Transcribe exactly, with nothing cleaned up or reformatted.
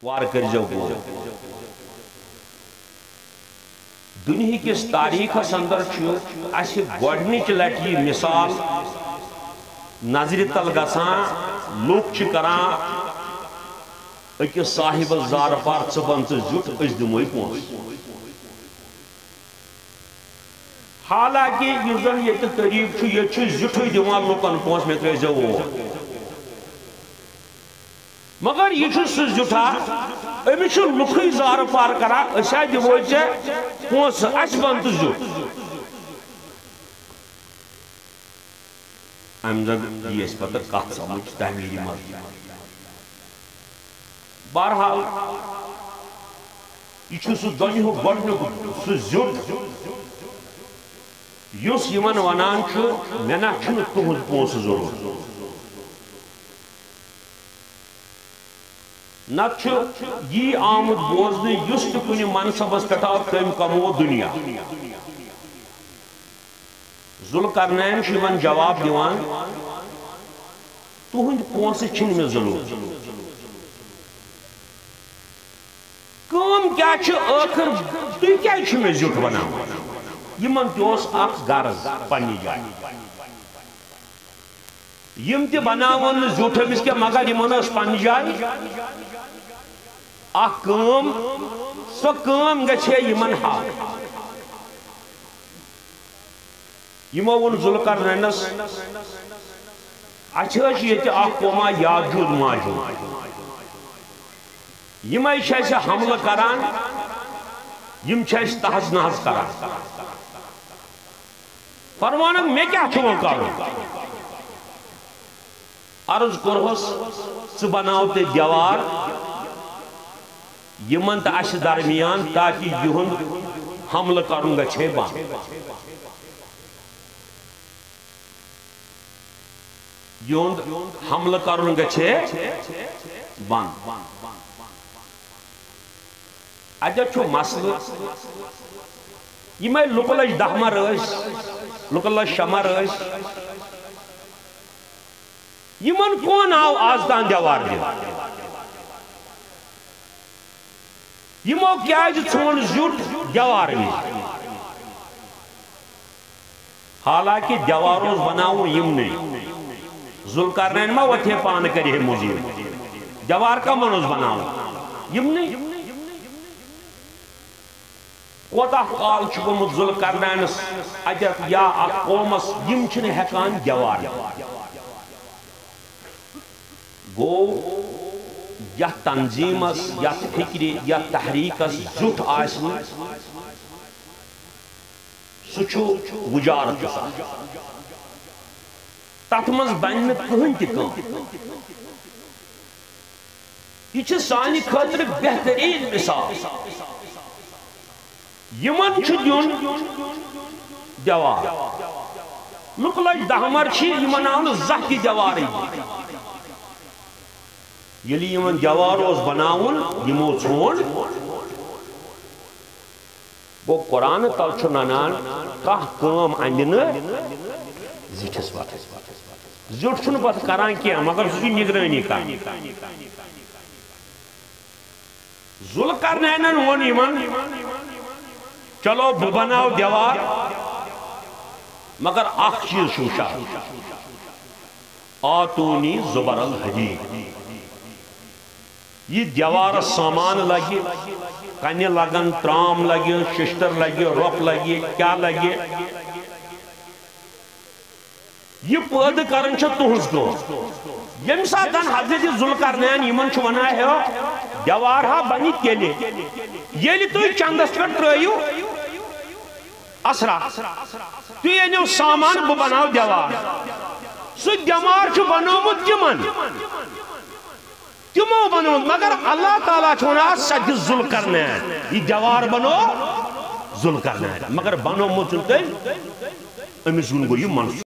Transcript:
وار کٔرۍزیو غور۔ دُنیہکِس تاریخس اندر چھُ اسہِ گۄڈنِچ لٹہِ یہِ مثال نظرِ تل گژھان، لوٗکھ چھِ کران أکِس صاحبس زارٕ پار، "ژٕ بن تہٕ زیُٹھ، أسۍ دِموے پونٛسہٕ۔" حالانکہ یُس زن ییٚتہِ طریٖقہٕ چھُ، ییٚتہِ چھُ زیُٹھُے دِوان لُکن پونٛسہٕ، "مےٚ ترٲیزیو اور۔" مگر یہِ چھُ سُہ زیُٹھا، أمِس چھُ لُکھٕے زارٕ پار کران، "أسۍ ہا دِموے ژےٚ پونٛسہٕ، اَسہِ بن تہٕ زیُٹھ۔" امہِ زن یی اسہِ پتہٕ کتھ سمجھ تعمیٖری منٛز۔ بہرحال، یہِ چھُ سُہ دۄنیُہُک گۄڈنیُک سُہ زیُٹھ، یُس یِمن ونان چھُ، "مےٚ نہ چھُنہٕ تُہُنٛد پونٛسہٕ ضروٗرت۔" نتہٕ چھُ یی آمُت بوزنہٕ، یُس تہِ کُنہِ منصبس پٮ۪ٹھ آو، تٔمۍ کموو دُنیا۔ ذوالقرنین چھُ یِمن جواب دِوان، "تُہٕنٛدۍ پونٛسہٕ چھِنہٕ مےٚ ضروٗرت۔ کٲم کیٛاہ چھِ ٲخٕر؟ تُہۍ کیٛازِ چھِو مےٚ زیُٹھ بناوان؟" یِمن تہِ اوس اکھ غرض پننہِ جایہِ۔ یِم تہِ بناوَن نہٕ زیُٹھ أمِس کینٛہہ، مگر یِمن ٲس پننہِ جایہِ اکھ کٲم، سۄ کٲم گژھِ ہے یِمن حق۔ یِمو ووٚن ذوالقرنینس، "اَسہِ حظ چھِ ییٚتہِ اکھ قوما یاجوج ماجوج۔ یِمے چھِ اَسہِ حملہٕ کران، یِم چھِ اَسہِ تحس نحس کران۔" فرمانکھ، "مےٚ کیٛاہ چھُ وۄنۍ کرُن؟" عرض کوٚرہوس، "ژٕ بناو تیٚلہِ دیوار یِمن تہٕ اَسہِ درمیان، تاکہِ یِہُنٛد حملہٕ کرُن گژھِ ہے بنٛد، یِہُنٛد حملہٕ کرُن گژھِ ہے بنٛد۔" اَتٮ۪تھ چھُ مسلہٕ، یِمے لُکہٕ لَچھ دَہ مَر ٲسۍ، لُکہٕ لَچھ شےٚ مَر ٲسۍ، یِمن کون آو آز تام دیوار دِنہٕ؟ یِمو کیازِ ژھونڈ زیُٹھ دیوار وِزِ؟ حالانکہ دیوار اوس بناوُن یِمنٕے۔ ذوالقرنین ما وۄتھِ ہے پانہٕ، کرِ ہے مُزیٖر؟ دیوار کمن اوس بناوُن؟ یِمنٕے۔ کوتاہ کال چھُ گوٚمُت ذوالقرنینس اَتٮ۪تھ یا اَتھ قومس، یِم چھِنہٕ ہٮ۪کان دیوار۔ گوٚو، یَتھ تنظیٖمس، یَتھ فِکرِ، یَتھ تحریٖکس زیُٹھ آسہِ نہٕ، سُہ چھُ وُجارت گژھان۔ تَتھ منٛز بنہِ نہٕ کٕہٕنۍ تہِ کٲم۔ یہِ چھِ سانہِ خٲطرٕ بہتریٖن مثال۔ یِمن چھُ دیُن دیوار۔ لُکہٕ لَچھ دَہ مَر چھِ، یِمن آو نہٕ زانٛہہ تہِ دیوارٕے دِنہٕ۔ ییٚلہِ یِمن دیوار اوس بناوُن، یِمو ژھونڈ۔ گوٚو، قرآن تل چھُ ننان، کانٛہہ کٲم اندِ نہٕ زِٹھِس وقتس۔ زیُٹھ چھُنہٕ پتہٕ کران کینٛہہ، مگر سُہ چھُ نگرٲنی کران۔ ذوالقرنینن ووٚن یِمن، "چلو، بہٕ بناو دیوار، مگر اکھ چیٖز چھُم شرط، آتونی زبر الحدید۔" یہِ دیوارس سامان لگہِ، کنہِ لگن، ترام لگہِ، ششتر لگہِ، رۄپھ لگہِ، کیٛاہ لگہِ، یہِ پٲدٕ کرٕنۍ چھےٚ تُہنٛز کٲم۔ ییٚمہِ ساتہٕ زن حضرت ذوالقرنین یِمن چھُ ونان، "ہے، دیوار ہا بنہِ تیٚلہِ، ییٚلہِ تُہۍ چندس پٮ۪ٹھ ترٲیِو اثرا، تُہۍ أنِو سامان، بہٕ بناو دیوار۔" سُہ دیوار چھُ بنومُت تِمن۔ تِمو بنووُکھ، مگر اللہ تعالیٰ چھُ وَنان، "سۄ دِ ذوالقرنین، یہِ دیوار بنوو ذوالقرنین، مگر بنوومُت چھُنہٕ تٔمۍ، أمِس ووٚن گوٚو یہِ منسوٗخ۔"